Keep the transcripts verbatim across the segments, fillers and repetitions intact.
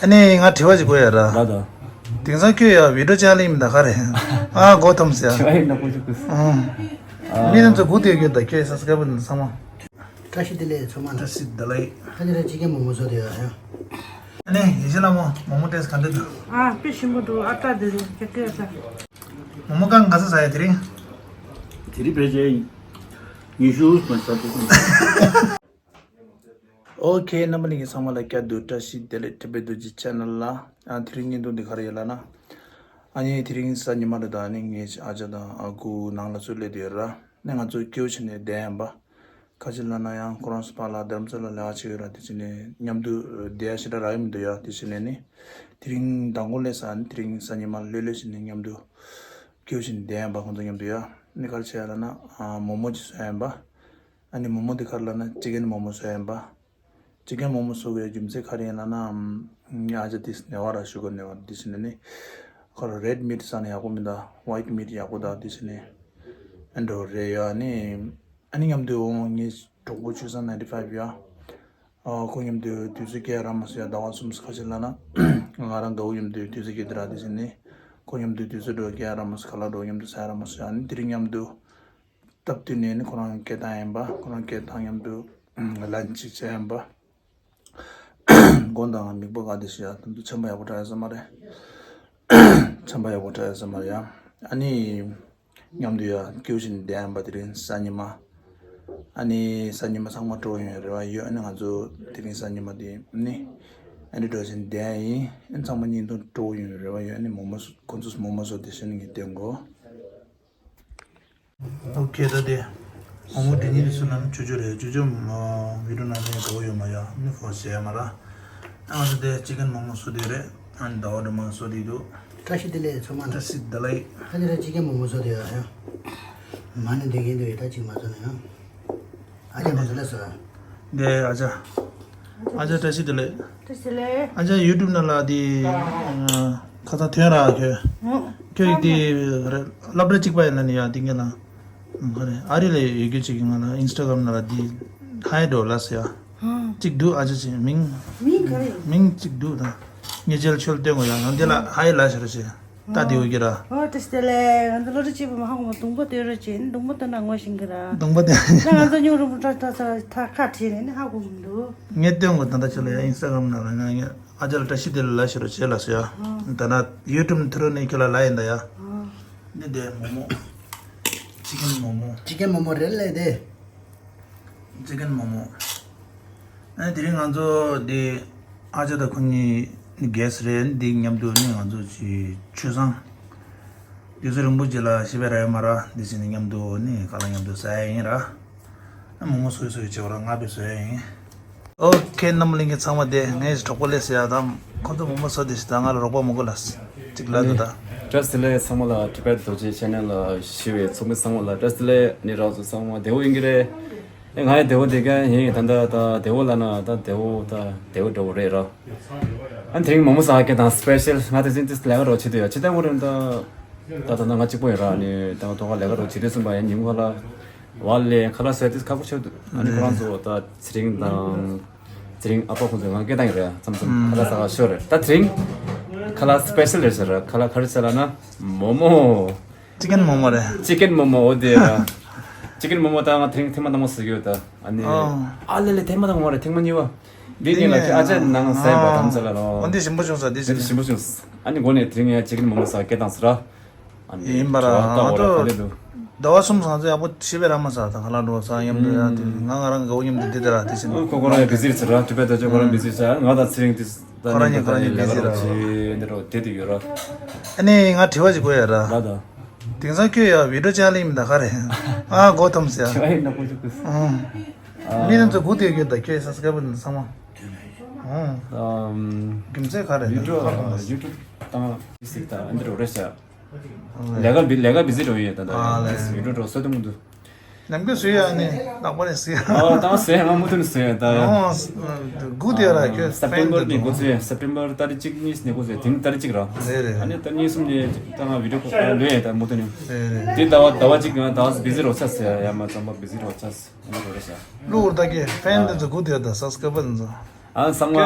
ཨ་ནི་ང་དྲི་བ་ཞིག་དགོས་ཡ་ར། ལ་དང་། དེང་སང་ཁྱོད་ཡ་བི་ཌིའོ་ཅན་ནལ་ཡིན་མིན་ད་ག་རེད། ཨ་མགོ་འཐོམས་ཟེར་ཡ། དྲི་བ་ཡིན་ན་ཁོ་ཅིག་ཁུ། ཨང་། མི་རྣམས་ཚོ་སྒུག་བསྡད་ཡོད་ད། ཁྱོད་སབ་སི་ཀ་རའེ་བར་འདི་ཚང་མ། བཀྲ་ཤིས་བདེ་ལེགས་ཚང་མ་ལ། བཀྲ་ཤིས་བདེ་ལེགས། ད་ནི་ར་ཅི་ཀན་མོག་མོག་བཟོ་དེ་ཡ་ཡ། ཨ་ནི་ཡེ་ཤེས་ལྷ་མོ་མོག་མོག་ཏེས་ག་འདྲ་འདུག་ཨ་དཔེ་ཞིམ་པོ་འདུག་ཨ་ཏྲ་དེ་རེད་ཁྱེད་ཀྱི་ཨ་ཏྲ། མོག་མོག་གང་ག་ས་ཟ་ཡ་དེ་རིང་། དེ་རིང་ཕལ་ཆེར་ཉི་ཤུ་མ་ཟ་འདུག་ཨོ་ཁེ། རྣམ་པ་ལྷན་རྒྱས་ཚང་མ་ལ་བསྐྱར་དུ་བཀྲ་ཤིས་བདེ་ལེགས། ཊི་བེཊ་རྡོ་རྗེ་ཆེ་ནལ་ལ། ཨ་དེ་རིང་བརྙན་ཐུང་འདི་ག་རེ་ཡོད་ལབ་ན། ཨ་ནི་དེ་རིང་གཟའ་ཉི་མ་རེད་ད། ཨ་ནི་ངའི་ཨ་ཅག་དང་ཨ་ཁུ་ནང་ལ་ཚུར་སླེབས་བསྡད་ཡོད་ར། ནི་ང་ཚོ་སྐྱིད་པོ་བྱས་ནས་བསྡད་ཡིན་པ། ཁ་ཅིག་ལབ་ན་ཡང་ཁོ་རང་ཚོ་ཕར་ལ་རྡ་རམ་ས་ལ་ལས་ཀ་བྱེད་ཡོད་ར། དེ་བྱས་ནས་མཉམ་དུ་བསྡད་ཡ་ཞེ་དྲག་རག་གི་མི་འདུག་ཡ། དེ་བྱས་ནས་ནི་དེ་རིང་མདང་དགོང་སླེབས་ས། ཨ་ནི་དེ་རིང་གཟའ་ཉི་མ་ལྷོད་ལྷོད་བྱས་ནས་མཉམ་དུ་སྐྱིད་པོ་བྱས་ནས་བསྡད་ཡིན་པ། ཁོང་ཚོ་མཉམ་དུ་ཡ། ནི་ག་རེ་བྱས་ཡ་ལབ་ན་ཨ་མོག་མོག་ཅིག་བཟོ་ཡ་ཡིན་པ། ཨ་ནི་མོག་མོག་འདི་ག་རེ་ལབ་ན་ཅི་ཀན་མོག་མོག་བཟོ་ཡ་ཡིན་པ། ཅི་ཀན་མོག་མོག་བཟོ་དགོས་ཡ་རྒྱུ་མཚན་ག་རེ་ཡིན་ལབ་ན། ངའི་ཨ་ཅག་དེ་ནད་པ་ར། ཤུ་གར་ནད་པ། དེ་བྱས་ནས་ནི་ཁོ་རང་རེཌ་མིཊ་ཟ་ན་ཡག་པོ་མིན་ད། ཝའིཊ་མིཊ་ཡག་པོ་ད། དེ་བྱས་ནས་ཨ་འདྲ་རེད་ཡ། ཨ་ནི་ཨ་ནི་མཉམ་དུ་འོང་། ངའི་གྲོགས་པོ་ཆོས་བཟང་ནའིན་ཊི་ཕའིབ་ཡ། ཨ་ཁོ་མཉམ་དུ་དུས་ཚོད་སྐྱེལ་རག་མ་སོང་ཡ། ཟླ་བ་གསུམ་ཁ་ཤས་ལབ་ན་ང་རང་དགའ་བོ་མཉམ་དུ་དུས་ཚོད་སྐྱེལ་དེ་ར། དེ་བྱས་ནས་ཁོ་མཉམ་དུ་དུས་ཚོད་འགྲོ་སྐྱེལ་རག་མ་སོང་། ཁ་ལག་འགྲོ་མཉམ་དུ་ཟ་རག་མ་སོང་ཡ། ཨ་ནི་དེ་རིང་མཉམ་དུ། སྟབས་བསྟུན་ནས་ནི་ཁོ་རང་སྐད་བཏང་ཡིན་པ། ཁོ་རང་སྐད་བཏང་མཉམ་དུ་ལན་ཅིག་བྱས་ཡིན་པ། མགོ་དང་མིག་པོ་ག་དེ་ཤི་ཡ། དུམ་དུ་ཆམ་པ་ཡག་པོ་དྲག་ཡོད་ས་མ་རེད། ཆམ་པ་ཡག་པོ་དྲག་ཡོད་ས་མ་རེད་ཡ། ཨ་ནི་མཉམ་དུ་ཡ་སྐྱིད་པོ་བྱས་ནས་བསྡད་ཡིན་པ། དེ་རིང་གཟའ་ཉི་མ། ཨ་ནི་གཟའ་ཉི་མ་ཚང་མ་སྤྲོ་ཡོང་རེ་བ་ཡོད། ཨ་ནི་ང་ཚོ་དེ་རིང་གཟའ་ཉི་མ་དེ་ནི་ཨ་ནི་འགྲོ་བཞིན་བསྡད་ཡིན། ཨ་ནི་ཚང་མ་བརྙན་ཐུང་སྤྲོ་ཡོང་རེ་བ་ཡོད། ཨ་ནི་མོག་མོག་ཁོ་ཚོས་མོག་མོག་བཟོ་དེ་བྱས་ནས་ངས་བསྟན་དགོས། ཨོ་ཁེ། ད་དེ་མོག་མོག་དེ་ཉིད་སུ་ལ་ཆུ་ཆུ་རེད། ཆུ་ཆུ་བི་ཌིའོ་ནང་ལ་འགྲོ་ཡོད་མ་ཡ། ནི་ཕོ་བྱས་མ་ར། ཨ་ང་ཚོ་དེ་ཅི་ཀན་མོག་མོག་བཟོ་དེ་རེད། ཨ་ནི་ཟླ་བ་སྒྲོལ་མ་བཟོ་དེ་འདུག་བཀྲ་ཤིས་བདེ་ལེགས་ཚང་མ་ལ། བཀྲ་ཤིས་བདེ་ལེགས། ཨ་ནི་ར་ཅི་ཀན་མོག་མོག་བཟོ་དེ་ཡ་ཡ། མ་ནི་འདི་གིན་འདུག་ཡ། ད་ཅིག་མ་བཟོ་ན་ཡ། ཨ་ཅག་མ་བཟོ་ན་བཟོ་ཡ། དེ་ཨ་ཅག་ཨ་ཅག་བཀྲ་ཤིས་བདེ་ལེགས། བཀྲ་ཤིས་བདེ་ལེགས། ཨ་ཅག་ཡུ་ཊུབ་ནང་ལ་དེ་ཁ་སང་ཐོན་ར་ཁྱོད། ཨོ། ཁྱོད་ཀྱི་དེ་རེད། སློབ་གྲྭ་གཅིག་པ་ཡིན་ལ་ནི་ཡ། དེ་ངེད་ལ་ག་རེ་ཨ་རི་ལ་ཡོད་རྒྱུ་ཅིག་གིས་ང་ལ་ཨིན་སི་ཊ་གྷ་རམ་ནང་ལ་དེ་ཧའི་འགྲོ་ལབ་ཟེར་ཡ། ཨ། གཅིག་འདུག་ཨ་ཅག་ཅིག་མིང་། མིང་ག་རེ། མིང་གཅིག་འདུག་ད་ངས་རྗེས་ལ་ཁྱོད་ལ་སྟོན་དགོས་ཡ། ང་འདི་ལ་ཧའི་ལབ་ཤེས་རོགས་བྱེད། ད་དེ་འོ་གི་ར། ཨོ་བཀྲ་ཤིས་བདེ་ལེགས། ང་ཚོ་སློབ་གྲྭ་གཅིག་པ་མ་ཧ་གོ་མ། གདོང་པ་སྟོན་རོགས་བྱེད། གདོང་པ་སྟོན་ན་ངོ་ཤེས་གི་ར། གདོང་པ་སྟོན། ད་ང་ཚོ་སྙུང་རུས་པོ་ཁྲ་ཁྲ་ཚ་ཐ་ཁ་བྲིས་ནས་ནི་ཧ་གོ་མི་འདུག་ངས་སྟོན་དགོས། ད་ལྟ་ཁྱོད་ལ་ཡ་ཨིན་སི་ཊ་གྷ་རམ་ནང་ལ་ང་ངས་ཨ་ཅག་ལ་བཀྲ་ཤིས་བདེ་ལེགས་ལབ་ཤེས་རོགས་བྱེད་ལབ་སོང་ཡ། ཨོ། ད་ན་ཡུ་ཊུབ་ནས་ཐུ་རུ་ནས་ཁྱོད་ལ་ལབ་ཡིན་ད་ཡ། ཨོ། ནི་དེ་མོག་མོག་ཅི་ཀན་མོག་མོག་ཅི་ཀན་མོག་མོག་རེད་ལས་དེ། ཅི་ཀན་མོག་མོག་ཨ་ནི་དེ་རིང་ང་ཚོ་དེ་ཨ་ཅག་དང་ཁོ་གཉིས་གེ་སི་ཊི་རེད། འདི་མཉམ་དུ་ནི་ང་ཚོ་ཅི་ཆོས་བཟང་། དུས་ཚོད་རིང་པོ་རྗེས་ལ་ཤེས་པ་ར་ཡོད་མ་ར། འདི་བྱས་ནས་མཉམ་དུ་ནི་ཁ་ལག་མཉམ་དུ་ཟ་ཡ་ཡིན་ར། ཨ་མོག་མོག་སོ་སོའི་བྱེད་པ་ར་ང་བས་བཟོ་ཡ་ཡིན། ཨོ་ཁེ། རྣམ་པ་ལྷན་རྒྱས་ཚང་མ་དེ་ངའི་གྲོགས་པོ་ལས་ཟེར་ཡ་དང་། ཁོ་ཚོ་མོག་མོག་བཟོ་དེ་ཞིག་དང་ང་ལ་རོགས་པ་མོག་གོ་ལ་ཅིག་ལབ་འདུག་ད། བཀྲ་ཤིས་བདེ་ལེགས་ཚང་མ་ལ། ཊི་བེཊ་རྡོ་རྗེ་ཆེ་ནལ་ལ་གཟིགས་པའི་ཚོགས་མི་ཚང་མ་ལ་བཀྲ་ཤིས་བདེ་ལེགས། ནི་རང་ཚོ་ཚང་མ་བདེ་བོ་ཡིན་གྱི་རེད། ཨེ་ང་ཡང་བདེ་བོ་བདེ་ག་ཡིན། ད་ལྟ་ད་བདེ་བོ་ལབ་ན་ད་བདེ་བོ་ད་བདེ་བོ་འདྲ་བོ་རེད་ར། ཨ་དེ་རིང་མོག་མོག་ཟ་ག་དང་སི་པེ་ཤལ། ང་དེ་རིང་ཏིས་ལས་ཀ་རོགས་བྱེད་དུ་ཡ། ཅི་ལྟ་བུ་རེད་ད། ད་ད་ང་གཅིག་པོ་ཡིན་ར། ནི་ད་ཐོག་ཁ་ལས་ཀ་རོགས་བྱེད་དུས་ཙམ་པ་ཡང་ཉིན་གུང་ཁ་ལ་བ་ལས་ཁ་ལག་ཟས་དུས་ཁག་པོ་ཆགས་འདུག་ཨ་ནི་ཁོ་རང་ཚོ་ད་ཚེ་རིང་དང་། དེ་རིང་ཨ་ཕ་ཁོང་ཚོས་ང་སྐད་བཏང་གི་རེད། མཚམས་མཚམས་ཁ་ལག་ཟ་ག་ཤོག་རེད། ད་དེ་རིང་ཁ་ལག་སི་པེ་ཤལ་རེད་ཟེར། ཁ་ལག་ག་རེ་ཟེར་ལབ་ན་མོག་མོག་ཅི་ཀན་མོག་མོག་རེད། ཅི་ཀན་མོག་མོག་འོ་དེ་ར། ཅི་ཀན་མོག་མོག་ད་ང་དེ་རིང་ཐེངས་མ་དང་པོ་ཟ་གི་ཡོད་ད། ཨ་ནི། ཨོ། ཨ་ལེ་ལེ་ཐེངས་མ་དང་པོ་རེད། ཐེངས་མ་གཉིས་པ། འདི་གཉིས་ལ་ཁྱོད་ཨ་ཅག་ནང་ཟས་པ་དམ་ཚ་ལ་རོ། འོ་འདི་ཞིམ་པོ་བྱུང་ས། འདི་འདི་ཞིམ་པོ་བྱུང་ས། ཨ་ནི་འགོ་ནས་དེ་རིང་ཡ་ཅི་ཀན་མོག་མོག་ཟ་སྐད་བཏང་ཟེར་ར། ཨ་ནི་ཡིན་པ་ར། ད་ང་འོ་ར་ཚོ་ག་ལེ་འདུག་ཟླ་བ་གསུམ་ང་ཚོ་ཡག་པོ་ཤེས་པའི་ར་མ་ཟ། ད་ཁ་ལག་འགྲོ་ཟ་མཉམ་དུ་ཡ། དེ་ང་ང་རང་གི་འོ་མཉམ་དུ་འདི་ལྟ་ར། དེ་བཞིན་ཁོ་ཁོ་རང་ཡང་བི་ཟི་རེད་ཟེར་ར། ཊི་བེཊ་རྡོ་རྗེ་ཁོ་རང་བི་ཟི་རེད་ཟེར། ང་དང་ཚེ་རིང་དེ་ད་ཁོ་རང་གཉིས་ཁོ་རང་གཉིས་བི་ཟི་རེད། ལས་ཀ་རོགས་བྱེད་འདི་རོགས་བསྡད་དུ་ཡོད་ར། ཨ་ནི་ང་དྲི་བ་ཞིག་དགོས་ཡ་ར། ལ་དང་། དེང་སང་ཁྱོད་ཡ་བི་ཌིའོ་ཅན་ནལ་ཡིན་མིན་ད་ག་རེད། ཨ་མགོ་འཐོམས་ཟེར་ཡ། དྲི་བ་ཡིན་ན་ཁོ་ཚོ་ཀུ་སི། ཨང་། མི་རྣམས་ཚོ་སྒུག་བསྡད་ཡོད་ད། ཁྱོད་སབ་སི་ཀ་རའེབ་པར་ཚང་མ། ཨང་། ཨམ། རྒྱུ་མཚན་ག་རེ་རེད། ཡུ་ཊུབ་ཡུ་ཊུབ་དང་སིག་དང་ཨ་འདི་རུ་རེད་ཤག་ལས་ཀ་བི་ལས་ཀ་བི་ཟི་འགྲོ་ཡོད་ད། ད་ཨ་ལས། ཡུ་ཊུབ་འགྲོ་སོ་དུ་མི་འདུག་ནམ་རྒྱུན་བཟོས་ཡ་ནི་ལག་པ་ནས་བཟོས་ཡ། ཨོ་ད་བཟོས་ཡ། ང་མུ་མཐུད་ནས་བཟོས་ཡ་ད་ཡ། ཨོ་སི་སེབ་ཊེམ་པར་ནས་འགོ་བཙུགས་ཡ། སེབ་ཊེམ་པར་ཏ་རིག་གཅིག་གཉིས་ནས་འགོ་བཙུགས་ཡ། དེང་ཏ་རིག་གཅིག་ར། རེད་རེད། ཨ་ནི་ཏ་རིག་གཉིས་གསུམ་ནས་ད་ང་བི་ཌིའོ་ཁོ་ལོན་ཡ་ད་མུ་མཐུད་ནས། རེད་རེད། དེ་ཟླ་བ་ཟླ་བ་གཅིག་ང་ད་བི་ཟི་རོ་ཆགས་ཟེར་ཡ། ཡ་མ་ཚང་མ་བི་ཟི་རོ་ཆགས་ཟེར། ཨ་ནི་རོ་རེད་ཤག་ལུ་འུར་ད་གི་ཕེན་དེ་ཚོ་སྒུག་བསྡད་ཡོད་ད། སབ་སི་ཀ་རའེབ་པར་དེ་ཚོ། ཨ་ཚང་མ་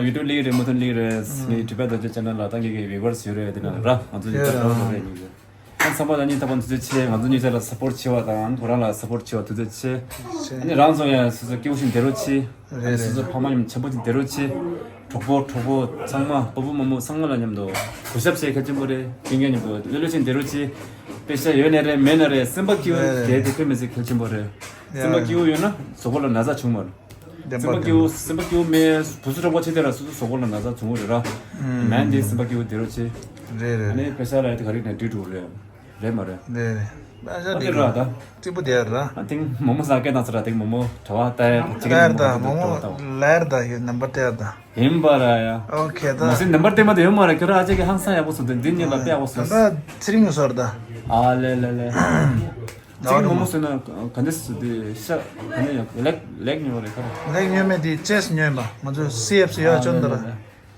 ཡུ་ཊུབ་ལིག་རེད། མུ་ཐུན་ལིག་རེད། ངའི་དྲི་བ་རྡོ་རྗེ་ཅེ་ནལ་ལ་ད་ངེད་ཀྱི་ཝི་ཝར་སི་ཡོད་རེད། དེ་ན་ར་ང་ཚོ་ཡོད་ར་རེད། ཨ་ཚང་མ་ལ་སྙིང་ཐག་པ་ནས་ཐུགས་རྗེ་ཆེ། ང་ཚོ་གཉིས་ཆ་ལ་སཔོར་ཊི་བྱེད་པ་དང་ཁོ་རང་ལ་སཔོར་ཊི་བྱེད་པ་ཐུགས་རྗེ་ཆེ། ཨ་ནི་རང་ཚོ་ཡང་སོ་སོ་སྐྱིད་པོ་ཞིག་བསྡད་རོགས་གྱིས། ཨ་ནི་སོ་སོ་ཕ་མ་ཡང་ཆེན་པོ་ཞིག་བསྡད་རོགས་གྱིས། གྲོགས་པོ་གྲོགས་པོ་ཚང་མ་སྤོ་བོ་རྨོ་མོ་ཚང་མ་ལ་མཉམ་དུ་གུས་ཞབས་བྱེད་གལ་ཆེན་པོ་རེད། སྐྱིད་སྐྱིད་མཉམ་དུ་ལྷོད་ལྷོད་ཅིག་བསྡད་རོགས་གྱིས། པེ་ཤ་ཡོད་ནའི་རེད་མེད་ནའི་རེད། སེམས་པ་སྐྱིད་པོ་བསྡད་དེ་དཔེ་མི་སྲིད་གལ་ཆེན་པོ་རེད། སེམས་པ་སྐྱིད་པོ་ཡོད་ན་གཟུགས་པོ་ལ་ན་ཚ་བྱུང་མ་རེད། སེམས་པ་སྐྱིད་པོ་སེམས་པ་སྐྱིད་པོ་མེད་བུ་ཚོ་གྲོགས་པོ་ཆེ་དེ་ར་སོ་སོ་གཟུགས་པོ་ལ་ན་ཚ་བྱུང་བ་རེད་ར། མན་དེ་སེམས་པ་སྐྱིད་པོ་བསྡད་རོགས་གྱིས། རེད་རེད། ཨ་ནི་པེ་ཤ་ལ་ཡ་དེ་ག་རེ་ནས་འགྲིག་འགྲོ་རེད། རེད་མ་རེད། རེད་རེད། ཨ་ཤ་ཨ་དེ་དེ་ར་ད། སྐྱིད་པོ་དེ་ར། ཨ་དེང་རྨོ་མོ་ས་སྐད་བཏང་ས་ར་དེང་རྨོ་མོ་གྲྭ་པ་ལྟ་ཡ་ཅིག་ལར་ད་རྨོ་མོ་ལར་ད་ཡོད་ནམ་པར་ལྟ་ཡ་ད། ཡིན་པ་ར་ཡ། ཨོ་ཁེ་ད། མ་སྲིད་ནམ་པར་ལྟ་མ་དེ་ཡོད་མ་རེད། ཁྱོད་ར་ཨ་ཅག་གི་ཧང་སང་ཡག་པོ་སོང་དེ་འདི་གཉིས་ལ་དཔེ་ཡག་པོ་སོང་། ད་ཚེ་རིང་གི་སོར་ད། ཨ་ལེ་ལེ་ལེ། ཅིག་རྨོ་མོ་ཟེར་ན་ག་འདྲ་སུ་དེ་ཤ་ག་ནས་ཡང་ལེག་ལེག་ཉོ་བ་རེད་ཁ་ར། ལེག་ཉོས་མེད་དེ་ཅེས་ཉོས་པ་ང་ཚོ་སི་ཨེཕ་སི་ཡོད་ཅོན་ད་ར།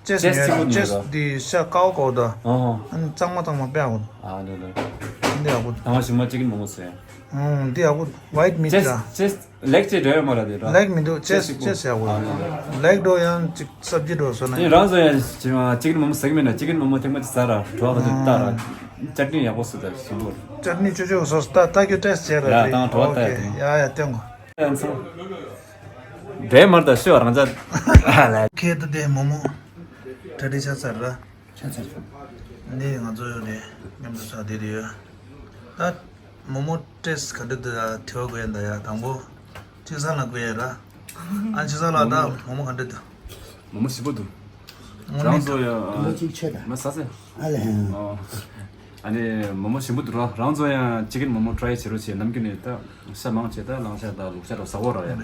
ཅེས་ཉོས་ཅེས་དེ་ཤ་ཀའོ་ཀའོ་ད། ཨ་ནི་གཙང་མ་གཙང་མ་དཔེ་ཡག་པོ། ཨ་ལེ་ལེ། འདི་ཡག་པོ། ད་ང་ཞིག་མ་ཅིག་རྨོ་མོ་ཟེར། ཨང་འདི་ཡག་པོ་ཝའིཊ་མིཊ་ཅེས་ར། ཅེས་ལེག་ཅེས་འདྲ་ཡོད་མ་ར་དེ་ར། ལེག་མི་འདུག་ཅེས་ཅེས་ཅེས་ཡག་པོ་ཡོད། ལེག་འགྲོ་ཡང་ཅིག་སབ་ཇི་འགྲོ་སོ་ན། དེ་རང་ཚོ་ཡང་ཅིག་ཅིག་རྨོ་མོ་ཟ་གི་མེད་ན་ཅིག་རྨོ་མོ་ཐེངས་མ་ཅིག་ཟ་ར་བྲོ་བ་ག་ཚོད་ལྟ་ར། ཅཊ་ནི་ཡག་པོ་སུ་ད་ཞིམ་པོ། ཅཊ་ནི་ཅོ་ཅོ་སོ་སོ་ལྟ་ལྟ་རྒྱུ་ཏེས་བྱས་ར་ཡ་རེད། དང་བྲོ་བ་ལྟ་ཡ་དེ། ཡ་ཡ་སྟོན་གོ། ཡང་ཚང་། འདྲེ་མར་ད་ཤོད་རང་ཅག་ཁེ་ད་དེ་རྨོ་མོ། གྲ་སྒྲིག་ཆགས་ཚར་ར། ཆ་ཚར་སོང་། འདི་ང་ཚོ་ཡོད་རེད། མཉམ་དུ་ཆགས་བསྡད་དེ་ཡོད། ད་མོག་མོག་ཏེས་ག་འདྲ་འདུག་ཡ་དྲི་བ་དགོས་ཡ་འདུག་ཡ། དང་པོ་ཆོས་བཟང་ལ་དགོས་ཡ་ར། ཨ་ཆོས་བཟང་ལ་ད་མོག་མོག་ག་འདྲ་འདུག་མོག་མོག་ཞིམ་པོ་འདུག་དངོས་རང་གནས་ཚོ་ཡ་མོག་མོག་གཅིག་ཆོད་ད། མ་ཟ་ཟེར། ཨ་ལེ། ཨ་ནི་མོག་མོག་ཞིམ་པོ་འདུག་ར། རང་ཚོ་ཡང་ཅི་ཀེན་མོག་མོག་ཊ་རའི་བྱེད་རོགས་བྱེད། ནམ་རྒྱུན་ནས་ད་ཤ་མང་ཆེ་ད་གླང་ཤ་ད་ལུག་ཤ་ར་ཟ་གོ་ར་ཡ།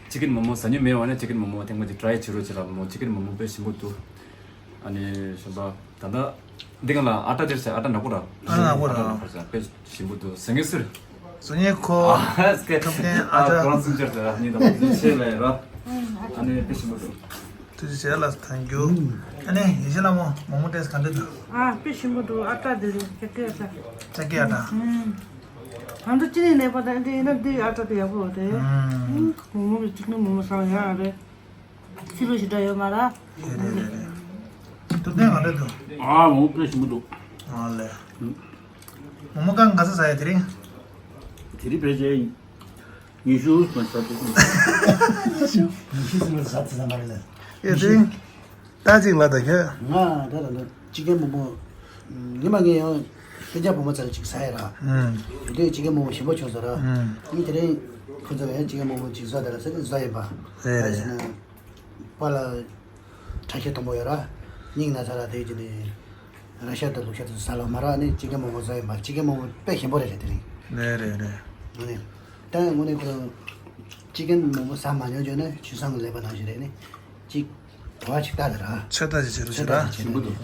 ཅི་ཀེན་མོག་མོག་ཟ་མྱོང་མེད་པ་ནས་ཅི་ཀེན་མོག་མོག་ཐེངས་མ་ཅིག་ཊ་རའི་བྱེད་རོགས་བྱེད་ར། མོག་ཅི་ཀེན་མོག་མོག་དཔེ་ཞིམ་པོ་འདུག་ཨ་ནི་གཞན་པ་ད་ལྟ་འདི་ག་ལ་ཨ་ཊ་དེར་ཟེར། ཨ་ཊ་ནག་པོ་ར། ཨ་ཊ་ནག་པོ་ར། ཨ་ཊ་ནག་པོ་ཟེར་དཔེ་ཞིམ་པོ་འདུག་ཟེར་ངེས་ཟེར། ཟེར་ངེས་ཁོ། ཨ་སྐད་ཐུབ་མཁན་ཨ་ཨ་ཅག་ཁོ་རང་ཚུན་ཆད་ཟེར་ཨ་ནི་ད་མོག་ཅི་ཆེ་ལ་ཡ་ར། ཨ་ནི་དཔེ་ཞིམ་པོ་འདུག་ཐུགས་རྗེ་ཆེ་ལ་ཐེང་ཀྱུ། ཨ་ནི་ཡེ་ཤེས་ལྷ་མོ་མོག་མོག་ཏེས་ག་འདྲ་འདུག་ཨ་དཔེ་ཞིམ་པོ་འདུག་ཨ་ཊ་དེ་རེད། ཅ་ཀི་ཨ་ཊ། ཅ་ཀི་ཨ་ཊ། ང་ཚོ་ཅི་ནས་ནས་པ་དང་འདི་ཡིན་ན་འདི་ཨ་ཊ་དེ་ཡག་པོ་རེད། མོག་མོག་གི་ཅི་ནས་མོག་མོག་ཟ་ཡག་རེད། ཕྱི་ལོ་ཞིག་འདྲ་ཡོད་མ་ར། རེད་རེད་རེད་རེད། ཐུབ་བསྟན་ག་འདྲ་འདུག་ཨ་མོག་དཔེ་ཞིམ་པོ་འདུག་ཨ་ལེ། མོག་མོག་གང་ག་ཚོད་ཟ་ཡ་དེ་རིང་། དེ་རིང་ཕལ་ཆེར་ཉི་ཤུ་ཙམ་ཟ་ཐུབ། ཉི་ཤུ་ཙམ་ཟ་ཐུབ་ས་མ་རེད་ལ། ཡ་དེ་རིང་། ད་ཅིག་ལ་ད་ཁྱོད། ང་ད་ད་ད་ཅི་ཀེན་མོག་མོག་ཉི་མ་ངས་ཡང་སྤུན་ཀྱག་བུ་མོ་ཚ་ལ་ཅིག་ཟ་ཡ་ར། ཨུམ། དེ་དུས་ཅི་ཀེན་མོག་མོག་ཞིམ་པོ་བྱུང་ཟེར་ར། ཨུམ། ངས་དེ་རིང་ཁོ་ཚོ་ཡང་ཅི་ཀེན་མོག་མོག་ཅིག་བཟོ་དེ་ར་ཟེར་ཏེ་བཟོ་ཡིན་པ། རེད་རེད། ད་ཟེར་ན། པཱ་ལགས་ཁྲག་ཤེད་མཐོན་པོ་ཡོད་ར། སྙིང་ན་ཚ་ར་དེ་བྱས་ནས་ར་ཤ་དང་ལུག་ཤ་དེ་ཟ་ལོ་མ་ར། ནི་ཅི་ཀེན་མོག་མོག་ཟ་ཡིན་པ། ཅི་ཀེན་མོག་མོག་དཔེ་ཞིམ་པོ་རེད་ཟེར་དེ་རིང་། རེད་རེད་རེད། དངོས་གནས། ད་དངོས་གནས་ཁོ་རང་ཅི་ཀེན་མོག་མོག་ཟ་མ་མྱོང་བྱས་ན་ཆུ་སྲང་གི་ལས་པ་ནང་བཞིན་རེད། ནི་ཅིག་གྲོ་བ་ཅིག་ལྟ་དེ་ར། ཚོད་ལྟ་ཅིག་བྱེད་རོགས་བྱེད་ར། ཚོད་ལྟ་ཅིག་བྱེད་རོགས།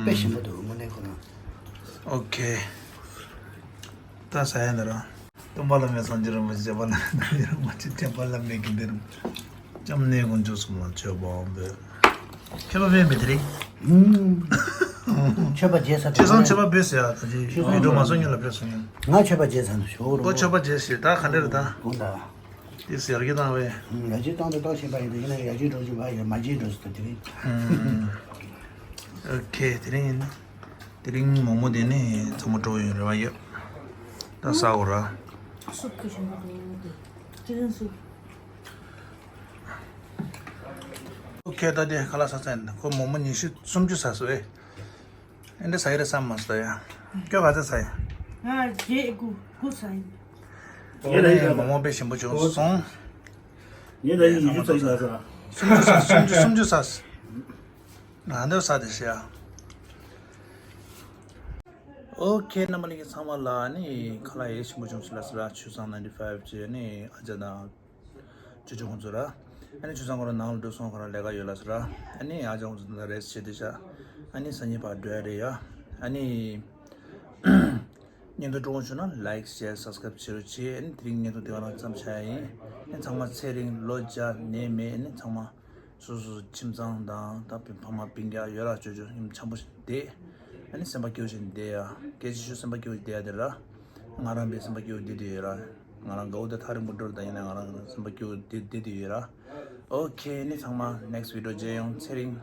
དཔེ་ཞིམ་པོ་འདུག་དངོས་གནས་ཁོ་རང་། ཨོ་ཁེ། ད་ཟ་ཡ་འདི་ར། སྟོན་པ་བླ་མེད་སངས་རྒྱས་རིན་པོ་ཆེ། རྗེ་དཔལ་ལྷ་མེད་སངས་རྒྱས་རིན་པོ་ཆེ། ཐེག་པ་བླ་མེད་དགེ་འདུན་རིན་པོ་ཆེ། སྐྱབས་གནས་དཀོན་མཆོག་གསུམ་ལ་མཆོད་པ་འབུལ། མཆོད་པ་འབུལ་མི་དེ་རིང་། མཆོད་པ་རྒྱས་ཚར། ཆོས་བཟང་མཆོད་པ་འབུལ་ཟེར་ཡ་ད་ཅི་ཡིད་འགྲོ་མ་སོང་ཉིད་ལ་འབུལ་སོང་ཡིན། ང་མཆོད་པ་རྒྱས་ཚར་ནས་ཞོག་རུ། ཨོ་མཆོད་པ་རྒྱས་ཟེར་ད་ག་འདྲ་རེད་ད། དགོངས་དག་དེ་ཟེར་གྱི་བཏང་བས། ཡར་རྒྱས་བཏང་དུ་བཏང་བཞིན་པ་ཡིན་དུས་ཡིན་ན་ཡར་རྒྱས་འགྲོ་བཞིན་པ་ཡིན། མར་རྒྱས་འགྲོ་ཟེར་དུས་དེ་རིང་། ཨོ་ཁེ་དེ་རིང་ཡིན་ན། དེ་རིང་མོག་མོག་དེ་ནི་ཚང་མ་སྤྲོ་ཡོང་རེ་བ་ཡོད། ད་ཟ་འོ་ར། སུབ་ཀི་ཞིམ་པོ་འདུག་ཅི་ཀེན་སུབ། ཨོ་ཁེ་ད་དེ་ཁ་ལག་ཟ་ཚར་ཡིན། ཁོ་མོག་མོག་ཉི་ཤུ་སུམ་ཅུ་ཟ་སོང་ཨེ། ཨེ་འདྲ་ཟ་ཡི་རེད་བསམ་མ་སོང་ཡ། ཁྱོད་ག་ཚོད་ཟ་ཡི། ང་བརྒྱད་དགུ་དགུ་ཟ་ཡི། ངས་ད་ཡིན་མོག་མོག་དཔེ་ཞིམ་པོ་བྱུང་སོང་། ངས་ད་ཡིན་ཉི་ཤུ་ཟ་ཡི་ཟ་ས། སུམ་ཅུ་ཟ་སུམ་ཅུ་སུམ་ཅུ་ཟ། ང་འདོད་ས་དེ་ཤེས་ཨ། ཨོ་ཁེ་རྣམ་པ་ལྷན་རྒྱས་ཚང་མ་ལ་ནི་ཁ་ལག་ཡེ་ཤེས་པོ་ཅུང་ཞིག་ལ་སི་ལ་ཆུ་བཟང་ninety five བྱས་ནི་ཨ་ཅག་དང་ཅོ་ཅོ་ཁོང་ཚོ་ར། ཨ་ནི་ཆུ་བཟང་ཁོ་ར་ནང་ལ་འགྲོ་སོང་། ཁོ་ར་ལས་ཀ་ཡོད་ལ་སི་ར། ཨ་ནི་ཨ་ཅག་ཁོང་ཚོ་ད་རེས་བྱེད་དེ་ཤ། ཨ་ནི་སང་ཉིན་ཕར་འགྲོ་ཡ་རེད་ཡ། ཨ་ནི་བརྙན་ཐུང་སྤྲོ་པོ་བྱུང་ན་like share subscribe བྱེད་རོགས་བྱེད། ཨ་ནི་དེ་རིང་བརྙན་ཐུང་དེ་ག་རང་མཚམས་བཞག་ཡ་ཡིན། ཨ་ནི་ཚང་མ་ཚེ་རིང་ལོ་བརྒྱ་ནད་མེད། ཨ་ནི་ཚང་མ། སོ་སོ་ཁྱིམ་ཚང་དང་ད་ཕ་མ་སྤུན་ཀྱག་ཡོད་ར་ཅོ་ཅོ་ཡུམ་ཆེན་པོ་ཞིག་བསྡད། ཨ་ནི་སེམས་པ་སྐྱིད་པོ་ཞིག་བསྡད་ཡ། སྐད་ཆ་ཞུ་སེམས་པ་སྐྱིད་པོ་བསྡད་ཡ་དེ་ར། ང་རང་བས་སེམས་པ་སྐྱིད་པོ་བསྡད་དེ་ཡོད་ར། ང་རང་དགའ་བོ་དེ་ཐག་རིང་པོ་འགྲོ་ར་ད་ཡིན་ན་ང་རང་སེམས་པ་སྐྱིད་པོ་བསྡད་བསྡད་དེ་ཡོད་ར། ཨོ་ཁེ། ནི་ཚང་མ་next video མཇལ་ཡོང་། ཚེ་རིང་།